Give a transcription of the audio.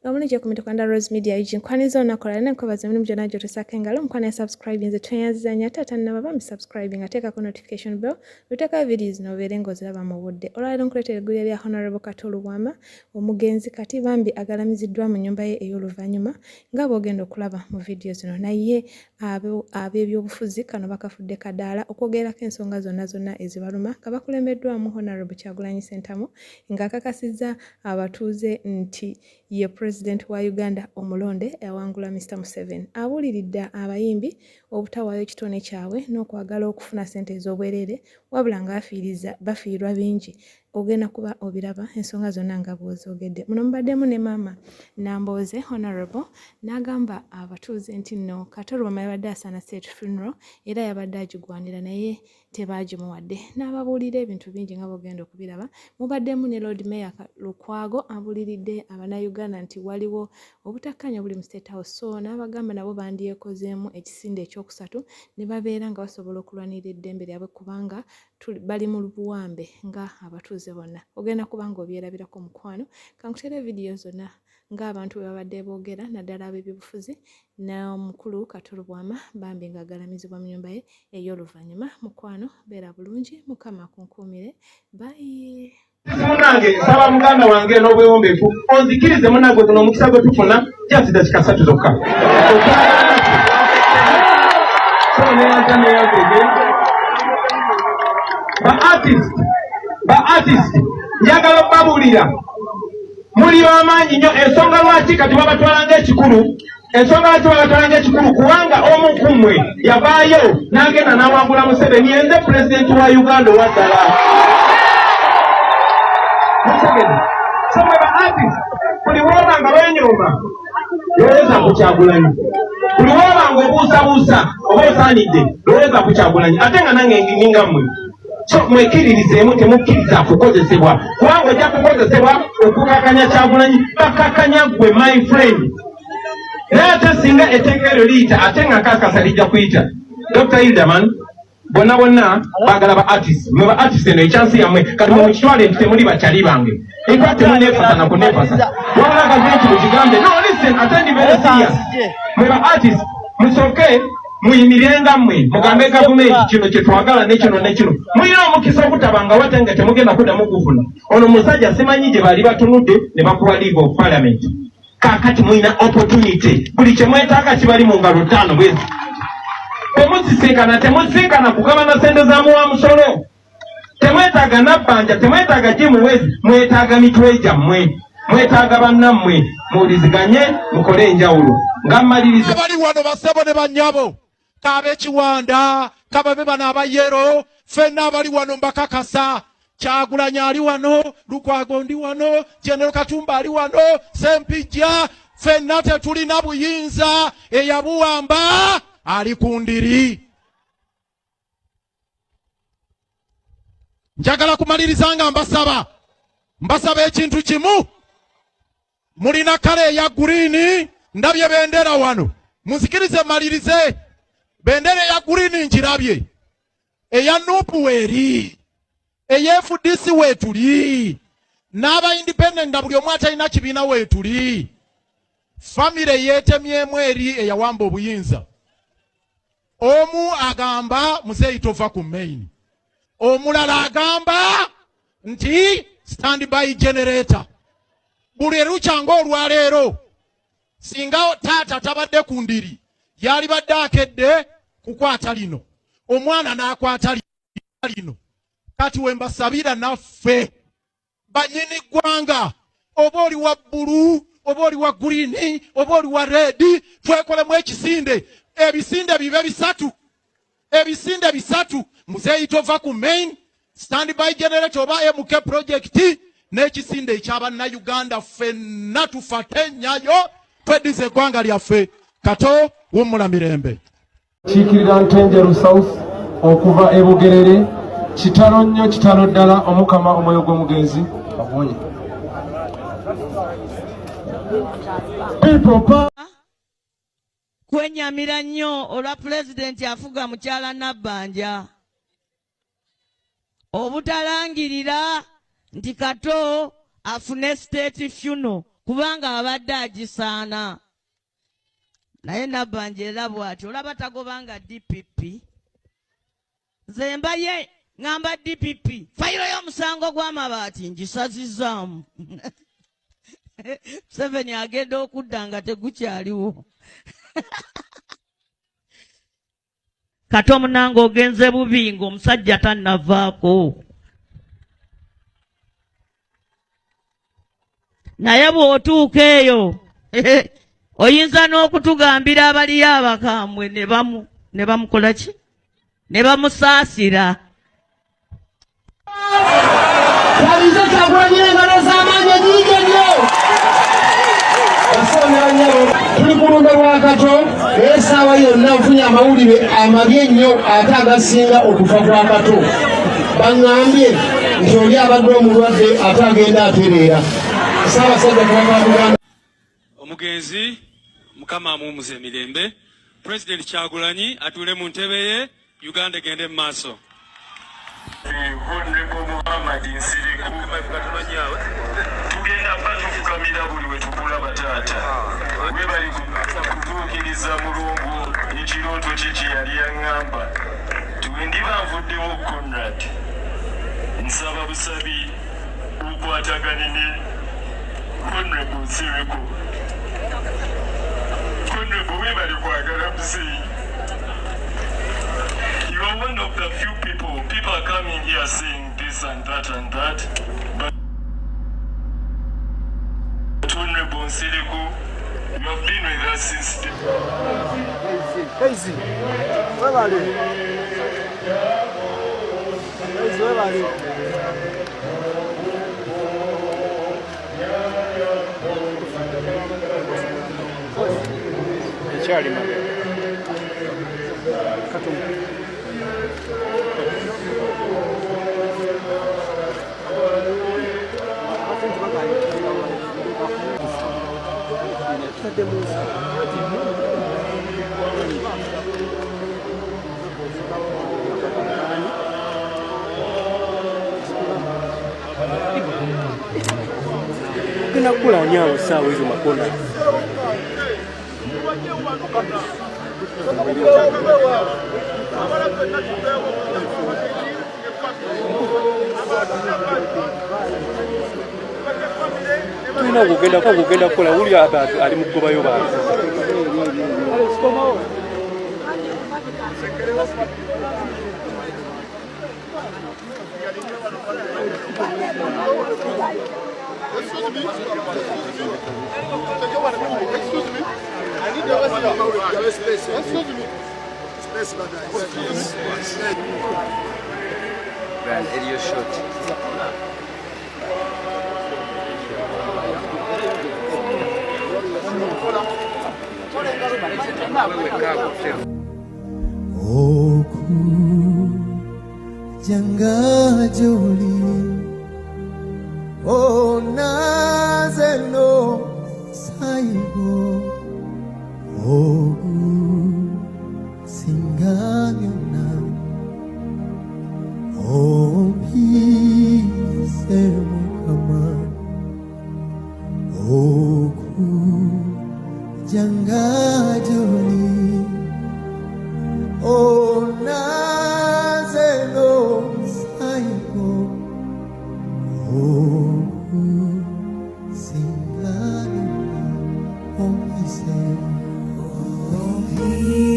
Omulungi okumita kwanda Rose Media UG nkwaniza olunaku olwaleero nkwebaza emirimu gyonna gy'otusaako engalo mukwano ya subscribe nze tweyanziza nnyo ate atannaba bambi subscribe nga teekako notification bell luteekayo videos nobeere ng'oziraba mu budde. Olwaleero nkuleetera eggulire lya Honorable Kato Lubwama omugenzi kati bambi agalamiziddwa mu nnyumba ye ey'oluvannyuma nga bw'ogenda okulaba mu vidiyo zino. Naye ab'ebyobufuzi kano bakafudde kadaala okwogerako ensonga zonna zonna ezibaluma nga bakulembeddwamu Honorable Kyagulanyi Ssentamu ng'akakasizza abatuuze nti ye Pulezidenti wa Uganda omulonde awangula Mister Museveni. Abuuliridde abayimbi obutawaayo kitone kyabwe n'okwagala okufuna ssente ez'obwereere wabula nga bafiirwa bingi. Ogenda kuba obiraba ensonga zonna nga bw'ozoogedde. Muno mubaddemu ne maama Nambooze Honorable n'agamba abatuuze nti nno Kato Lubwama yabadde asaana state funeral era yabadde agigwanira naye tebaagimuwadde n'ababuulira ebintu bingi nga bw'ogenda okubiraba. Mubaddemu ne Lord Mayor Lukwago abuuliridde Abannayuganda nti waliwo obutakkaanya obuli mu State House so n'abagamba nabo bandyekozeemu ekisinde ekyokusatu ne babeera nga basobola okulwanirira eddembe lyabwe kubanga bali mu buwambe nga abatuuze bonna. Ogenda kuba nga obyerabirako mukwano. Kankuteere vidiyo zonna ng'abantu bwe babadde boogera naddala ab'ebyobufuzi n'omukulu Kato Lubwama bambi ng'agalamizibwa mu nnyumba ye ey'oluvannyuma. Mukwano beera bulungi, Mukama akunkuumire. Bye. Munange nsaba muganda wange n'obwewombeefu onzikirize munange guno omukisa gwe tufuna just dakika 3 zokka. Ba artist njagala okubabuulira muli b'amaanyi nnyo. Ensonga lwaki kati babatwala ng'ekikulu, ensonga lwaki babatwala ng'ekikulu kubanga omu ku mmwe yavaayo n'agenda n'awangula Museveni, yenze pulezidenti wa Uganda owa ddala Museveni. So mwe ba artist buli wooba nga weenyooma lowooza ku Kyagulanyi, buli wooba nga obuusabuusa oba osaanidde lowooza ku Kyagulanyi, ate nga nange ninga mmwe. So mwekiririzeemu, temukkiriza kukozesebwa kubanga ojja kukozesebwa okukakanya Kyagulanyi, bakakanya ggwe my friend. Naye ate singa etteeka eryo liyita, ate nga nkakasa lijja kuyita. Dr. Hilderman bonna bonna baagala ba artist, mwe ba artist eno ekyansi yammwe kati mwe mukitwale nti temuli bakyali bange. In fact temuneefasa na kuneefasa, wabula gavumenti mukigambe no listen, ate ndi very serious. Mwe ba artist musooke muyimirenga mmwe mugambe gavumenti kino kye twagala ne kino ne kino. Mulina omukisa ogutabangawo ate nga temugenda kuddamu gufuna. Ono musajja simanyi gye bali batunudde ne bakuwa leave of parliament. Kaakati mulina opportunity, buli kye mwetaaga kibali mu ngalo 5 bwezi. Temusisinkana, temusisinkana kugabana ssente za muwa musolo. Temwetaaga nabbanja, temwetaaga gimuwezi, mwetaaga mitwe gyammwe, mwetaaga bannammwe, muwuliziganye mukole enjawulo. Nga mmaliriza. Abali wano bassebo ne bannyabo, k'abekiwanda, kababe bano abayero, ffenna abali wano mbakakasa. Kyagulanyi ali wano, Lukwago ndi wano, General Katumba ali wano, Ssempijja, ffenna tetulina buyinza, eyabuwamba ali ku ndiri. Njagala kumaliriza nga mbasaba ekintu kimu. Mulina kale eya green, ndabye bendera wano, munzikirize mmalirize. Bendera eya green nkirabye, eya NUP weeri, eya FDC weetuli, n'aba independent nga buli omu atalina kibiina weetuli. Famire yeetemyemu eri eyawamba obuyinza. Omu agamba muzeeyi tova ku main, omulala agamba nti stand by generator. Buli erukya ng'olwaleero singa taata tabadde ku ndiri yalibadde akedde kukwata lino, omwana n'akwata lino. Kati we mbasabira naffe bannyini ggwanga, oba oli wa bbulu oba oli wa green oba oli wa red, twekolemu ekisinde. Ebisinde bibe bisatu, ebisinde bisatu. Muzeeyi tova ku main, stand by generator oba MK project, n'ekisinde eky'abannayuganda ffenna tufate nnyayo tweddize eggwanga lyaffe. Kato wummula mirembe. Kiikirira Ntenjeru South okuva e Bugerere. Kitalo nnyo, kitalo ddala. Omukama omwoyo gw'omugenzi aguwonye. People power. Kwenyamira nnyo olwa pulezidenti afuga mukyala Nabbanja obutalangirira nti Kato afune state funeral. kubanga abadde agisaana naye Nabbanja era bw'atyo olaba tagobanga DPP nze mba ye ŋŋamba DPP fayiro y'omusango gw'amabaati ngisazizzaamu Museveni agenda okudda nga tegukyaliwo Kato munange ogenze bubi ng'omusajja tannavaako. Naye bw'otuuka eyo oyinza n'okutugambira abaliyo abakambwe ne bamu ne bamukola ki ne bamusaasira. Twabize Kyagulanyi n'engalo z'amaanyi enyingi ennyo. Tuli ku lumbe lwa Kato naye essaawa yonna nfunye amawulire amabi ennyo ate agasinga okufa kwa Kato. Baŋŋambye nti oli abadde omulwadde ate agenda atereera. Ssaabasajja Kabaka wa Buganda. Omugenzi Mukama amuwumuze emirembe. President Kyagulanyi atuule mu ntebe ye, Uganda egende mu maaso. Honorable Muhammad Nsiriku tugenda batufukamira buli we tukulaba taata webali kutuukiriza mulongo ekirooto kye kye yali yaŋŋamba nti wendiba nvuddewo Conrad nsaba busabi okwatagane ne Honorable Nsereko. Honorable webale kwagala muzeeyi. You are one of the few people, people are coming here saying this and that and that, but Honorable Nsereko, you have been with us since day. Webale. Webale. Ekyali mabega katono. Ogenda kukula ani awo ssaawa ezo makona? Tulina okugenda okugenda kukola wuli ali mu kugobayo bantu. Brian, aerial shot. Okujanga gy'oli onaze no sayigo ogusinga byonna ompise Mukama okujanga gy'oli onaze n'omusaayi gwo ogusinga byonna ompise ompise.